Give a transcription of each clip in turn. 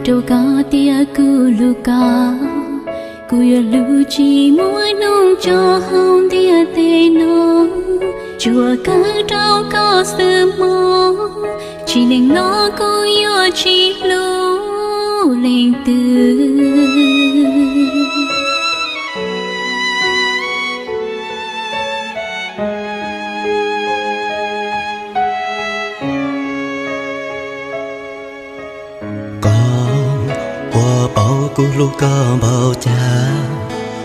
Rau koj tias kuv hlub koj, kuv yuav hlub tsis muaj hnub tso hauv ntiaj teb no. Tsuas kawm rau koj xwb mog, tsis neej no kuv yuav tsis hlub leej twg. Koj puas paub kuv hlub koj npaum cas?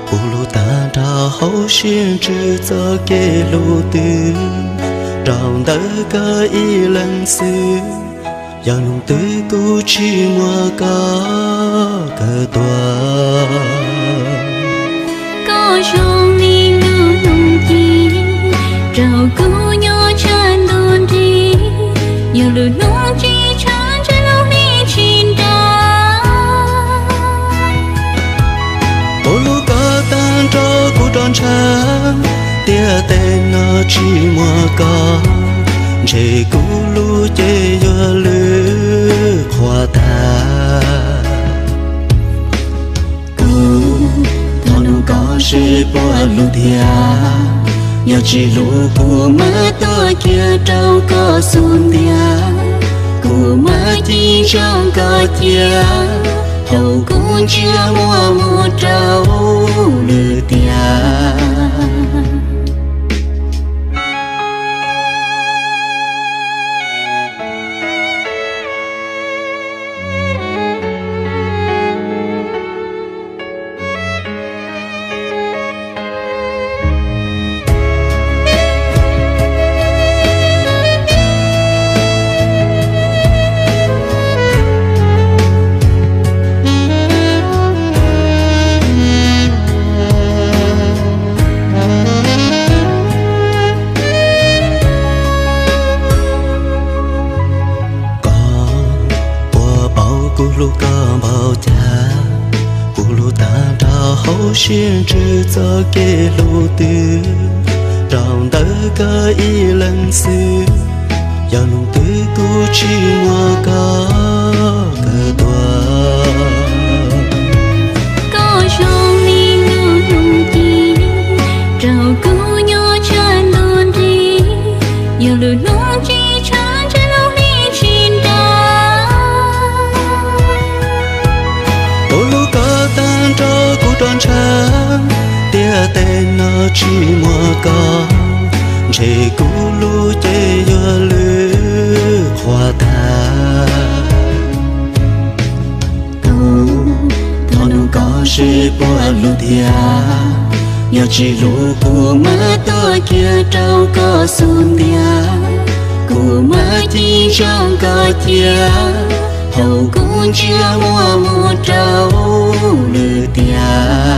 Kuv hlub tag nrho hauv siab ntsws txoj kev hlub twg. Rau ntawm koj ib leeg xwb, yog hnub twg kuv tsis muaj koj kawm tuag. Koj zoo li lub hnub ci, rau kuv nyob tshaj ntuj nrig. Yog lub hnub tsis tshav ntshe lub hli tsis nra. Kuv hlub koj tag nrho kuv rov ntshaw, ntiaj teb no tsis muaj koj, ntshe kuv lub cev yuav lwj qhuav tag. Kuv thov nug koj seb puas hlub tiag, yog tsis hlub kuv mam tuaj kiag rau koj xub ntiag. Kuv mam cim ntsoov koj cia, thaum kuv ntsia muaj mus rau lwm tiag. Koj puas paub kuv hlub koj npaum cas? Kuv hlub tag nrho hauv siab ntsws txoj kev hlub twg, rau ntawm koj ib leeg xwb, yog hnub twg kuv tsis muaj koj kawm tuag. Koj zoo li lub hnub ci, rau kuv nyob tshaj ntuj nrig. Yog lub hnub tsis tshav ntshe lub hli tsis nra. Kuv hlub koj tag nrho kuv rov ntshaw, ntiaj teb no tsis muaj koj, ntshe kuv lub cev yuav lwj qhuav tag. Kuv thov nug koj seb puas hlub tiag, yog tsis hlub kuv mam tuaj kiag rau koj xub ntiag. Kuv mam cim ntsoov koj cia, thaum kuv ntsia muaj mus rau lwm tiag.